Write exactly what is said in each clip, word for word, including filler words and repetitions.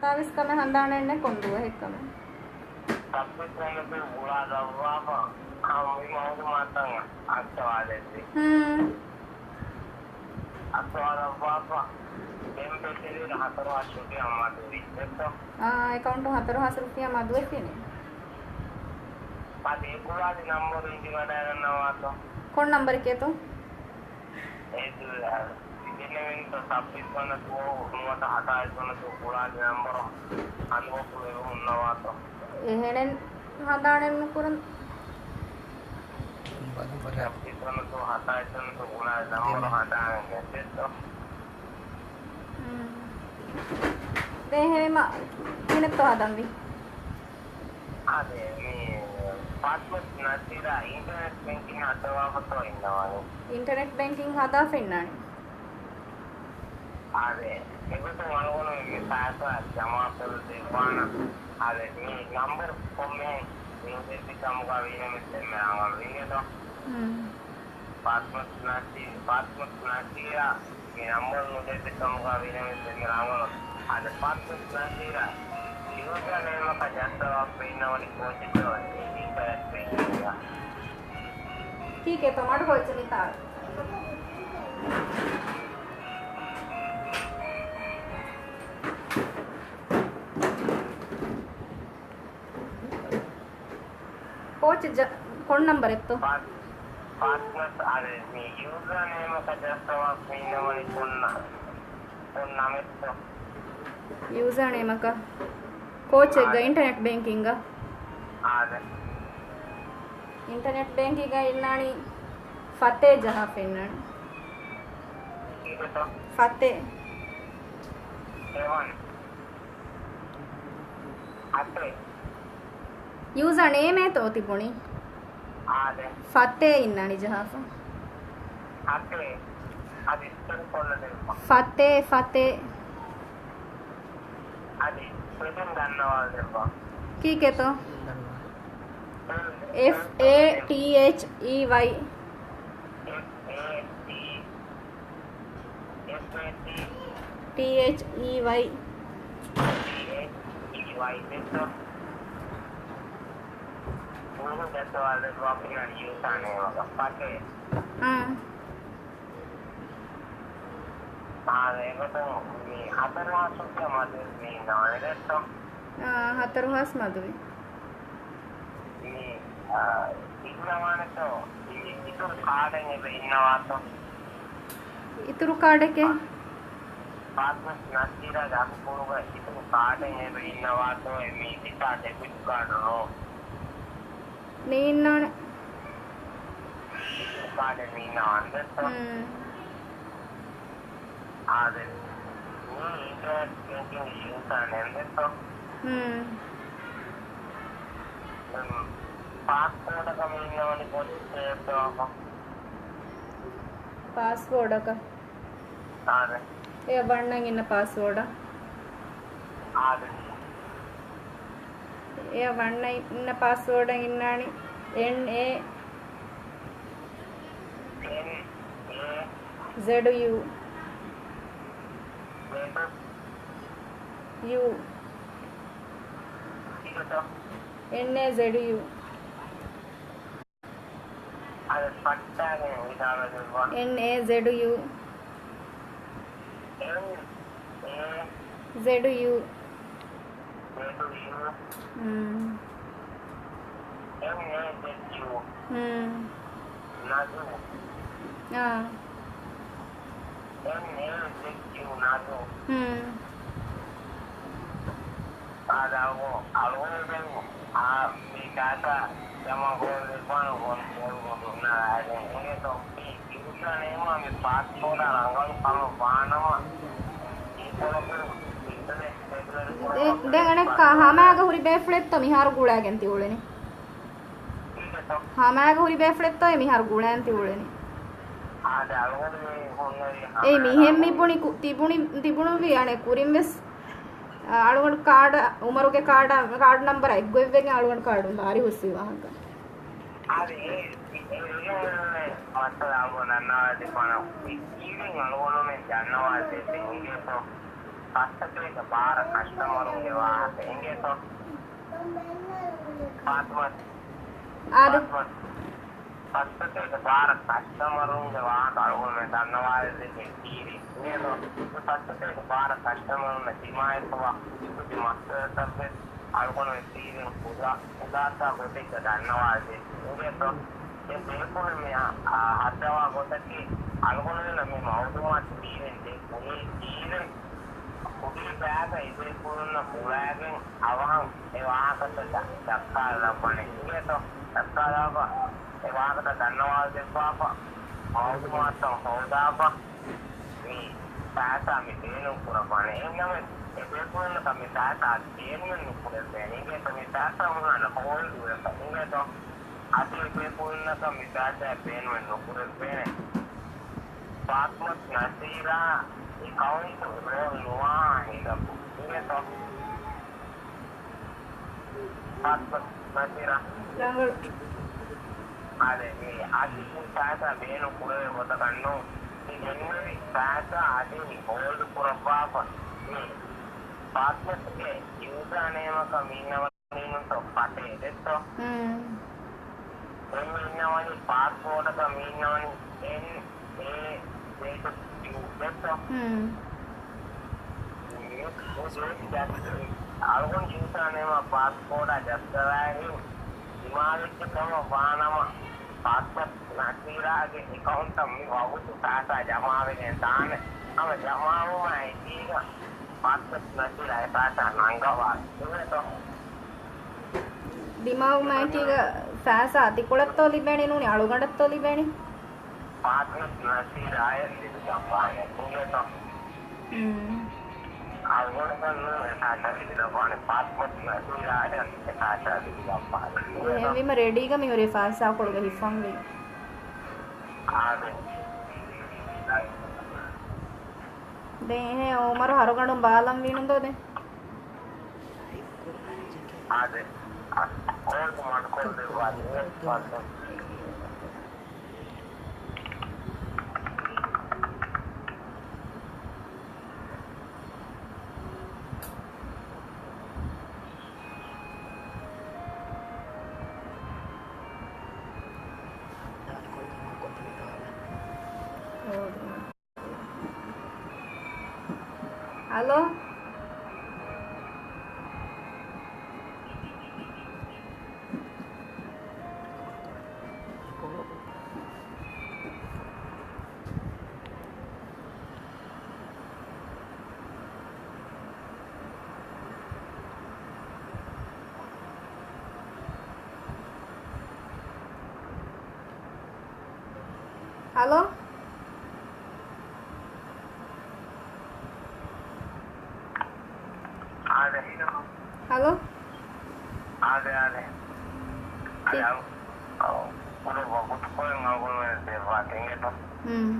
ސާވިސް ކަމެއް ހަނދާނެއް ނެތް ކޮން ދުވަހެއް ކަމެއް. ސައްބީސް ވަނަ ދުވަހު ގުޅާ ލައްވާފަ، އާ، މި މައުލޫމާތުތައް އައްސަވާލެއްވި. ހުން. އައްސަވާލައްވާފަ، ދެން ފެށިލިއިރު ހަތަރު ހާސް ރުފިޔާ މަދުވި. ދެއްތޯ؟ އާ، އެކައުންޓު ހަތަރު ހާސް ރުފިޔާ މަދުވެފިނެ. އަދި އެ ގުޅާލި ނަންބަރު އިނގިވަޑައިގަންނަވާތޯ؟ ކޮން ނަންބަރެކޭތޯ؟ އެ ދު-، އަ، ދެންނެވިންތޯ ސައްބީސް ވަނަ ދުވަހު ނުވަތަ ހަތާއިސް ވަނަ ދުވަހު ގުޅާލި ނަންބަރު ހަނދުމަކު ހުންނަވާތޯ؟ އެހެނެއް ހަނދާނެއް ނުކުރަން. ސައްބީސް ވަނަ ދުވަހު ހަތާއިސް ވަނަ ދުވަހު ގުޅާލި ނަންބަރު ހަނދާނެއް ނެތްދޯ؟ ދެން އެހެންވީމަ ކިހިނެއްތޯ ހަދަންވީ؟ އާދެ، މި ފާތިމަތު ނަސީރާ އިންޓަރނެޓް ބޭންކިން ހަދަވާފަތޯ އިންނަވާނެ. އިންޓަރނެޓް ބޭންކިން ހަދާފަ އިންނާނެ. އާދެ، އެގޮތުން އަޅުގަނޑު މި ފައިސާ ޖަމާކޮށްލަދެއްވާނަ. އާދެ، މި ނަންބަރު ކޮންމެހެން ނުދެއްވި ކަމުގަ ވީނަމަ ދެންމެ ރަނގަޅު ވީނެތޯ؟ ހުން. ފާތިމަތު ނަސީ-، ފާތިމަތު ނަސީރާ މި ނަންބަރު ނުދެއްވި ކަމުގަ ވީނަމަ ދެންމެ ރަނގަޅު. އާދެ، ފާތިމަތު ނަސީރާ ޔޫޒަރ ނޭމަކަށް ޖައްސަވާފަ އިންނަވަނީ ކޯޗެއްތޯ އިންޓަރނެޓް ބޭންކިންގ. ކީކޭތޯ މަޑުކޮޅެއްޗެއް މިތާ؟ ކޯޗެއް ޖަ-، ކޮން ނަންބަރެއްތޯ؟ ފާ-، ފާތިމަތު އާދެ، މި ޔޫޒަރ ނޭމަކަށް ޖައްސަވާފަ އިންނަވަނީ ކޮން ނަ-، ކޮން ނަމެއްތޯ؟ ޔޫޒަރ ނޭމަކަށް. ކޯޗެއްގަ އާދެ. އިންޓަރނެޓް ބޭންކިންގ. އާދެ. އިންޓަރނެޓް ބޭންކިންގ އިންނާނީ ފަތޭ ޖަހާފަ އިންނާނީ. ކީކޭތޯ؟ ފަތޭ. އެވަން. އަތެއް. ޔޫޒަރ ނޭމޭތޯ ތިބުނީ؟ އާދެ. ފަތޭ އިންނާނީ ޖަހާފަ. އަތެއް. އަދި ސްޕެލް ކޮށްލަދެއްވާ. ފަތޭ، ފަތޭ. އަދި ސްޕެލިން ދަންނަވާލަދެއްވާ. ކީކޭތޯ؟ އެފް އޭ ޓީ އެޗް އީ ވައި. އެފް އޭ ޓީ ޓީ އެޗް އީ ވައި. އާ. އާ، ހަތަރު ހާސް މަދުވި. މި، އާ، އިންނަވާނެތޯ؟ އި-، އިތުރު ކާޑެއް އެބަ އިންނަވާތޯ؟ އިތުރު ކާޑެކޭ؟ ފާތިމަތު ނަސީރާގެ އަތުފުޅުގަ އިތުރު ކާޑެއް އެބަ އިންނަވާތޯ؟ އެ މީ ވިސާ ޑެބިޓް ކާޑު ނޫން. ނީންނާނެ. އިތުރު ކާޑެއް ނީންނަވާނެ ދެއްތޯ؟ ހުން. އާދެ. މީ އިންޓަރނެޓް ބޭންކިން ޔޫޒާ ނޭމް ދެއްތޯ؟ ހުން. ދެން ޕާސްވޯޑަކަށް މި އިންނަވަނީ ކޯޗެއް ސޭވް ކޮށް. ޕާސްވޯޑަކަށް؟ އާދެ. އެ ވަންނަން އިންނަ ޕާސްވޯޑަށް. އާދެ. އެ ވަންނަން އިންނަ ޕާސްވޯޑަށް އިންނާނީ އެން އޭ އެން އޭ ޒެޑް ޔޫ. ޒެޑް ޔޫ. އެން އޭ ޒެޑް ޔޫ. އަދި ފައްޓާގެން ވިދާޅުވެދެއްވާ. އެން އޭ ޒެޑް ޔޫ. އެން އޭ ޒެޑް ޔޫ. ޒެޑް ޔޫ. ހުން. އެން އޭ ޒެޑް ޔޫ. ހުން. ނަޒޫ. އާ. އެން އޭ ޒެޑް ޔޫ ނަޒޫ. ހުން. އާދެ އަޅުގަނޑު، އަޅުގަނޑު ދެން، އާ، މި ޑާޓާ ޖަމާކޮށްލަދެއްވާނަން ގޮން ކޯލް ގޮތުން އަޅާގެން އިނގޭތޯ. މި ޔޫޒާ ނޭމާ މި ޕާސްވޯޑާ ރަނގަޅު ކަމެއް ވާނަމަ، އެކޮޅަކުން އިންޓަރނެޓް ސެޓްލަރ ދެ-، ދެން އަނެއްކާ ހަމައިގަ ހުރި ބޭފުޅެއްތޯ މިހާރު ގުޅައިގެން ތި އުޅެނީ؟ ހަމައިގަ ހުރި ބޭފުޅެއްތޯ މިހާރު ގުޅައިގެން ތި އުޅެނީ؟ އާދެ، އަޅުގަނޑު މި ހުންނެވީ އެއީ ހަމައިގަ މިހެން މި ބުނި ކު-، ތި ބުނި، ތި ބުނުއްވީ އަނެއް ކުރިން ވެސް، އަ، އަޅުގަނޑު ކާޑަށް، އުމަރުގެ ކާޑަށް، ކާޑު ނަންބަރަށް އެއްގޮތްވެގެން އަޅުގަނޑު ކާޑުން ލާރި ހުސްވި ވާހަކަ. އާދެ، އެ، އެ، އެ، މައްސަލަ އަޅުގަނޑު ދަންނަވާދެއްވާނަން. ކީއްވެގެން އަޅުގަނޑުމެން ދަންނަވާދޭތީ އިނގޭތޯ؟ ފަސްސަތޭކަ ބާރަ ކަސްޓަމަރުންގެ ވާހަކަ އިނގޭތޯ؟ ފާތުމަ. އާދެ. ފާތުމަ. ފަސްސަތޭކަ ބާރަ ކަސްޓަމަރުންގެ ވާހަކަ އަޅުގަނޑުމެން ދަންނަވާލެވިގެން ދީވި. އިނގޭތޯ؟ ފަސްސަތޭކަ ބާރަ ކަސްޓަމަރުންނަށް ދިމާވެފަވާ ކުދި ކުދި މައްސަލަތައްވެސް އަޅުގަނޑުމެން ދީވިން ހުދާ، ހުދާތާ ގޮތެއްގަ ދަންނަވާލެވި. އިނގޭތޯ؟ ދެން ބޭފުޅުން މި ހައްދަވާ ގޮތަކީ އަޅުގަނޑުމެންނަށް މި މައުލޫމާތު ދީވެން ދެން ކުރީ ދީވެން ކުރީ ބައިގަ އެބޭފުޅުންނަށް ބުނާގެން އަވަހަށް އެ ވާހަކަތައް ދަ-، ދައްކާލައްވަނީ. އިނގޭތޯ؟ ދައްކާލާފަ އެ ވާހަކަތައް ދަންނަވާލަދެއްވާފަ މައުލޫމާތުތައް ހޯދާފަ މި ފައިސާ މި ބޭނުން ކުރައްވާނެ. އެހެންނަމަވެސް އެބޭފުޅުންނަކަށް މި ފައިސާ ބޭނުމެއް ނުކުރެވޭނެ. އިނގޭތޯ؟ މި ފައިސާ ހުންނާނެ ހޯލްޑް ވެފަ. އިނގޭތޯ؟ އަދި އެބޭފުޅުންނަކަށް މި ފައިސާ ބޭނުމެއް ނުކުރެވޭނެ. ފާތުމަތު ނަސީރާ އެކައުންޓު ލޯން ނުވާ ހިނދަކު. އިނގޭތޯ؟ ފާތުމަތު ނަސީރާ. ރަނގަޅު. އާދެ، މި އަދި މި ފައިސާ ބޭނުން ކުރެވޭ ގޮތަކަށް ނޫން. މި ގެންނެވި ފައިސާ އަދި މި ހޯލްޑް ކުރައްވާފަ. މި ފާތުމަތުގެ ޔޫޒާ ނޭމަކަށް މި އިންނަވަނީ ނޫންތޯ ފަޓޭ ދެއްތޯ؟ ހުން. ދެން މި އިންނަވަނީ ޕާސްވޯޑަކަށް މި އިންނަވަނީ އެން އޭ ޒެޑް ޔޫ ދެއްތޯ؟ ހުން. މި، މި ޖެއްސި ޖައްސަ-، އަޅުގަނޑު ޔޫޒާ ނޭމާ ޕާސްވޯޑާ ޖައްސަވާހެން ދިމާވެއްޖެ ކަމަށް ވާނަމަ، ފާތުމަތު ނަސީރާގެ އެކައުންޓަށް މި ވަގުތު ފައިސާ ޖަމާވެގެން ދާނެ. ހަމަ ޖަމާވުމާ އެކީގަ ފާތުމަތު ނަސީރާ އެ ފައިސާ ނަންގަވާ ދެއްތޯ؟ ދިމާވުމާއެކީގަ ފައިސާ އަތިކޮޅަށްތޯ ލިބޭނީ ނޫނީ އަޅުގަނޑަށްތޯ ލިބޭނީ؟ ފާތުމަތު ނަސީރާއަށް ލިބިގަންވާނެ އިނގޭތޯ؟ ހުން. އަޅުގަނޑަކަށް ނޫން އެ ފައިސާ ލިބިގަންވާނެ، ފާތުމަތު ނަސީރާއަށް އެ ފައިސާ ލިބިގަންވާނެ. އެހެންވީމަ ރެޑީގަ މިހުރީ ފައިސާކޮޅުގަ ހިފަންވީ. އާދެ. ދެން އެހެން އުމަރު ހަރުގަނޑުން ބާލަން ވީނުންދޯ ދެން؟ އާދެ. ކޯލް މަޑުކޮށްލެއްވާ ދެން. ހަލޯ؟ ހަލޯ؟ އާދެ. ހަލޯ؟ އާދެ، އާދެ. ކި-، އާދެ، އަޅު-، އަޅު-، ކުޑަ ވަގުތުކޮޅެއް އަޅުގަނޑުމެން ދެއްވާތި އިނގޭތޯ؟ ހުން.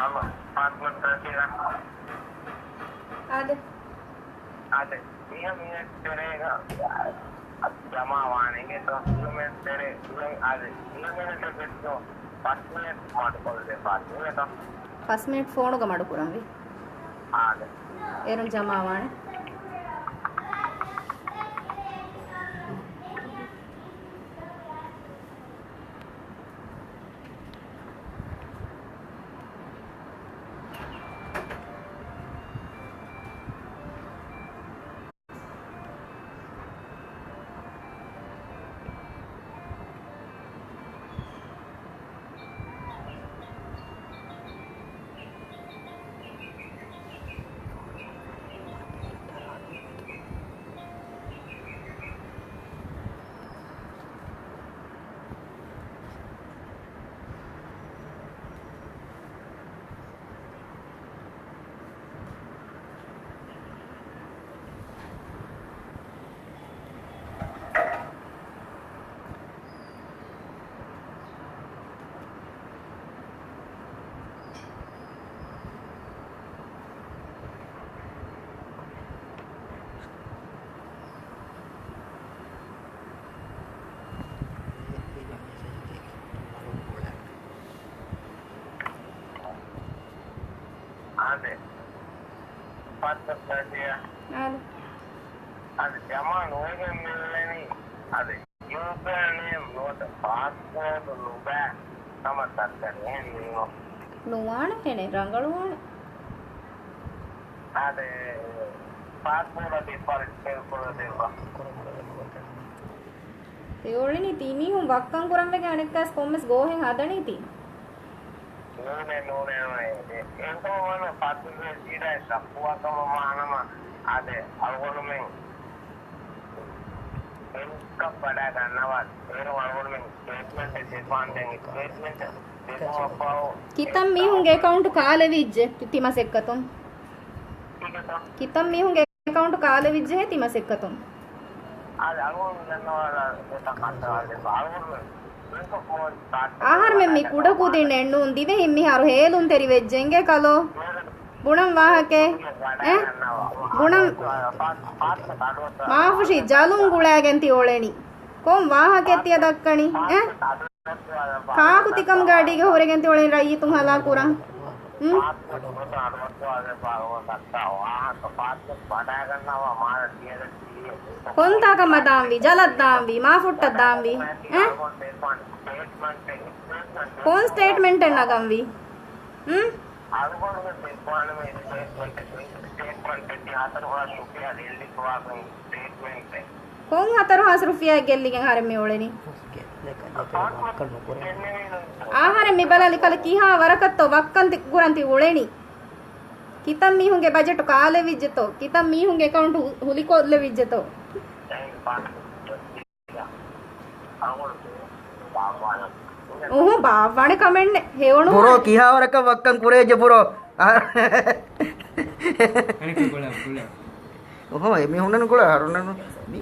އަމަ، ފާތުމަ ތަރަކީގަ. އާދެ. އާދެ. މިހާ މިނެޓް ތެރޭގަ ޖަމާ ވާނެ އިނގޭތޯ؟ މިހާ މިނެޓް ތެރޭ، މިހާ، އާދެ. މިހާ މިނެޓް ވެސް ފަސް މިނެޓް މަޑުކޮށްލެވިފާ އިނގޭތޯ؟ ފަސް މިނެޓް ފޯނުގަ މަޑުކުރަންވީ. އާދެ. އޭރުން ޖަމާ ވާނެ. އާދެ. ފައްތަ ފައްތިޔާ. އާދެ. އާދެ، ޖަމާ ނުވެގެން މިއުޅެނީ. އާދެ. ޔޫޒަރ ނޭމް ނުވަތަ ޕާސްވޯޑު ނުބައި ކަމަށް ދައްކަނީ އެހެން ނޫން. ނުވާނެ އެހެނެއް، ރަނގަޅުވާނެ. އާދެ، ޕާސްވޯޑަށް ޑިފޮލްޓް ސޭވް ކުރެވޭ. ތި އުޅެނީ ތި މީހުން ވައްކަން ކުރަން ވެގެން އަނެއްކާސް ކޮންމެސް ގޯހެއް ހަދަނީ ތި. ނޫނޭ، ނޫނޭ، ނޫނޭ. އެ-، އެކަމަށް ވަންނަ ފަތުރުވެ ސީދާ ސަފުވާ ކަމަށް ވާނަމަ، އާދެ، އަޅުގަނޑުމެން އެންކަ ބަޑާ ގަންނަވާ، އޭރު އަޅުގަނޑުމެން ސްޓޭޓްމަންޓެއް ދެއްވާން ދެން ސްޓޭޓްމަންޓެއް ދެއްވުމަށްފަހު ކިތަން މީހުންގެ އެކައުންޓް ކާލެވިއްޖެ ތި މަސައްކަތުން؟ ކިތަން؟ ކިތަން މީހުންގެ އެކައުންޓް ކާލެވިއްޖެހޭ ތި މަސައްކަތުން. އާދެ، އަޅުގަނޑު ދަންނަވާލާ ދެތަ ކަންތައް އާދެ، އަޅުގަނޑު މިކޮށް ފޯން ސްޓާޓް އަހަރުމެން މި ކުޑަކުދިންނެއް ނޫން، ދިވެހިން މިހާރު ހޭލުންތެރި ވެއްޖެ އިނގޭ ކަލޯ. ބުނަން ވާހަކައެއް؟ އެ؟ ބުނަން. މާފުށި ޖަލުން ގުޅާގެން ތި އުޅެނީ. ކޮން ވާހަކައެއް ތިޔަ ދައްކަނީ؟ އެ؟ ކާކު ތިކަމުގެ އަޑީގަ ހުރެގެން ތި އުޅެނީ ރައްޔިތުން ހަލާކު ކުރަން؟ ހުން؟ ކޮންތާކަމާ ދާންވީ؟ ޖަލަށް ދާންވީ؟ މާފުއްޓަށް ދާންވީ؟ އެ؟ ކޮން ސްޓޭޓްމަންޓެއް ނަގަންވީ؟ ހުން؟ ކޮން ހަތަރު ހާސް ރުފިޔާ ގެއްލިގެން އަހަރެން މި އުޅެނީ؟ އަހަރެން މި ބަލާލި ކަލަ ކިހާ ވަރަކަށްތޯ ވައްކަން ތި ކުރަން ތި އުޅެނީ؟ ކިތަން މީހުންގެ ބަޖެޓު ކާލެވިއްޖެތޯ؟ ކިތަން މީހުންގެ އެކައުންޓު ހު-، ހުލިކޮށްލެވިއްޖެތޯ؟ އުހު، ބާއްވާނެ ކަމެއްނެއް. ހެޔޮނު ބުރޯ، ކިހާވަރަކަށް ވައްކަން ކުރެވިއްޖެ ބުރޯ؟ އަނެއްކާ ގުޅާ، ގުޅާ. އުހު، އެ މީހުންނަން ގުޅާ، ހަރުނަން މީ